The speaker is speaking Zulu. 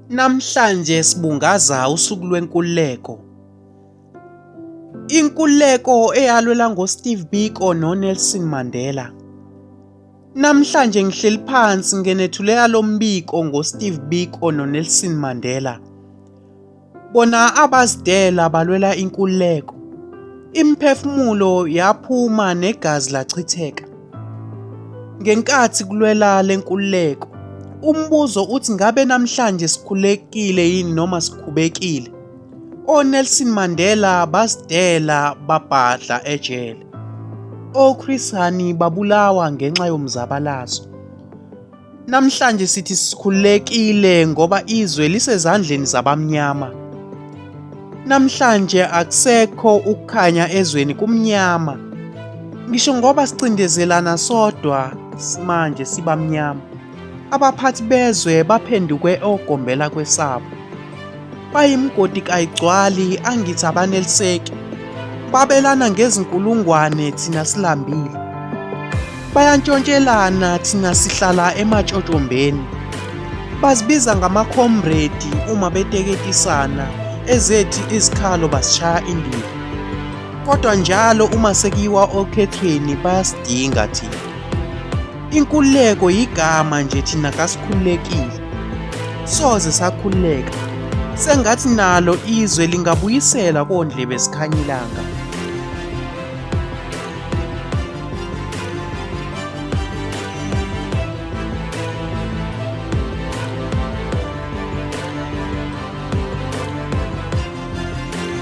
Namhlanje sibungaza usuku lwenkululeko. Inkululeko eyalwela ngoSteve Biko noNelson Mandela. Namhlanje ngihleli phansi ngenethulela lo mbiko ngoSteve Biko noNelson Mandela. Bona abazidela balwela inkululeko. Imiphefumulo yaphuma negazi lachitheka. Ngenkathi kulwela lenkululeko, umbuzo uthi ngabe namhlanje sikhulekile yini noma sikhubekile? ONelson Mandela basidela babhadla ejele. OChris Hani babulawa ngenxa yomzabalazo. Namhlanje sithi sikhululekile ngoba izwe lisezandleni zabamnyama. Namhlanje akusekho ukukhanya ezweni kumnyama. Ngisho ngoba sicindezelana sodwa manje sibamnyama. Abaphathi bezwe baphenduke ogombela kwesabo. Bayimigodi kayigcwali angithi abaneliseki. Babelana ngezinkulungwane thina silambile. Bayantshontshelana thina sihlala ematshotshombeni. Bazibiza ngamakhomredi uma beteketisana ezethi izikhalo basishaya indiva. Kodwa njalo uma sekuyiwa okhethweni bayasidinga thina. Inkululeko yigama nje thina kasikhululekile. Soze sakhululeka. Sengathi nalo izwe lingabuyisela kondlebe zikhanyilanga.